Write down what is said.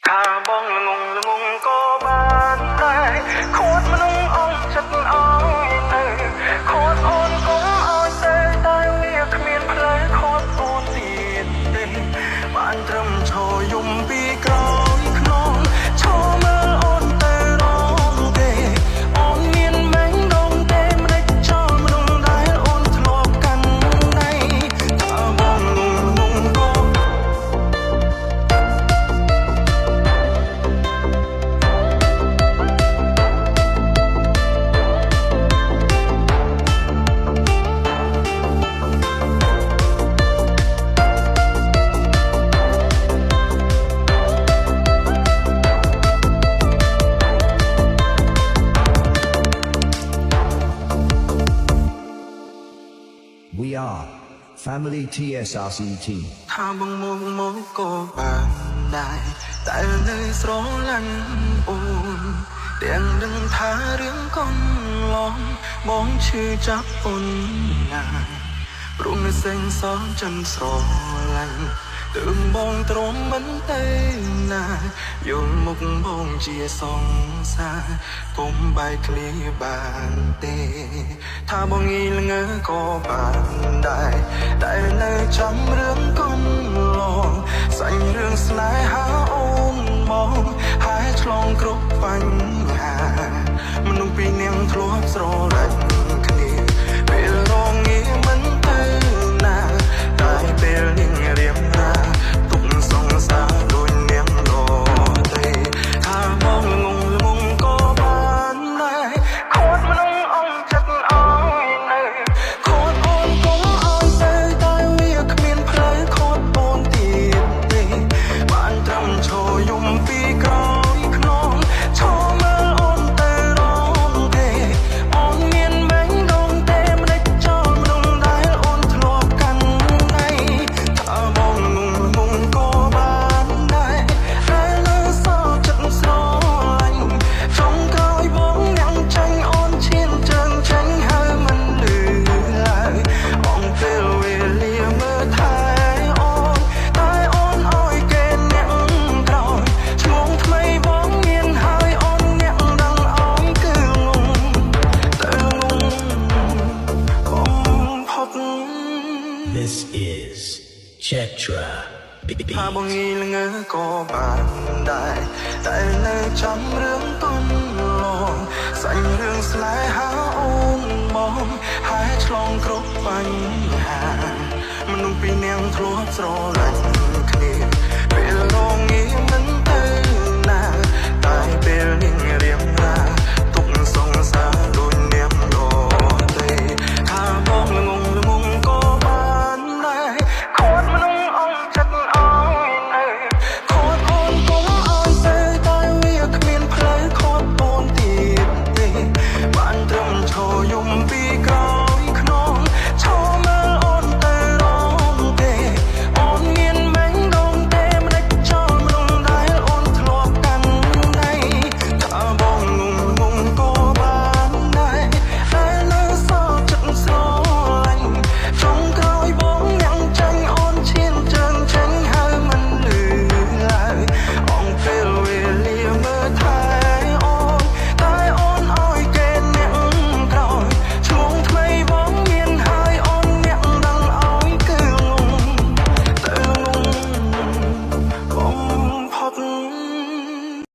ថាបងល្ងងល្ងងក៏បានដែរខួតមនុស្សអងចិត្តអោយនៅខួតអូនកុំអោយទៅតែវាគ្មានផ្លូវខួតអូនទៀតទេបានត្រឹមឈរយំពីក្រោយខ្នងឈរមើលអូនទៅរងទេអូនមានមែងដងទេមិនដេចចោលមនុស្សដែលអូនធ្លាប់កាន់ដៃថាបងល្ងងល្ងងក៏ We are Family TSRC Team. ថាបងមកមកក៏បានដែរតែនៅស្រឡាញ់អូនទាំងដឹងថារឿងកន្លងបងឈឺចាប់អូនណាព្រោះនៅសេងសងចិនស្រឡាញ់ទើបបងទ្រាំមិនទៅណាយល់មុខបងជាសង្សារកុំបែកគ្នាបានទេថាបងងីល្ងើក៏បានដែរតែនៅចាំរឿងកន្លងសាញ់រឿងស្នេហាអូនមកហើយឆ្លងគ្រប់បញ្ហាមនុស្សពីរនាងធ្លាប់ស្រឡាញ់គ្នាពេលរងងារមិនទៅណាតែពេលនាងរៀមរាទុកសង្សារដូចនាងដទៃថាបងល្ងងល្ងងក៏បានដែរខួតមនុស្សអងចិត្តអោយនៅខួតអូនកុំអោយទៅតែវាគ្មានផ្លូវខួតអូនទៀតទេបានត្រឹមឈរយំពីក្រោយខ្នងឈរមើលអូនទៅរងទេអូនមានមែងដងទេមិនដេចចោលមនុស្សដែលអូនធ្លាប់កាន់ដៃថាបងល្ងងល្ងងក៏បានដែរតែលើសោចិត្តស្រឡាញ់ចុងក្រោយបងញ៉ាំចាញ់អូនឈានជើងចាញ់ហើយមិនលឺឡើយអងពេលវេលាមើលថែអូនតែអូនអោយគេអ្នកក្រោយឈ្មោះថ្មីបងមានហើយអូនអ្នកដឹងអោយគឺងងទៅងងបំផុត This is Chetra ថាបង Beat. ងីល្ងើក៏បានដែរតែនៅចាំរឿងកន្លងសាញ់រឿងស្នេហាអូនមកហើយឆ្លងគ្រប់បញ្ហាមនុស្សពីរនាងធ្លាប់ស្រឡាញ់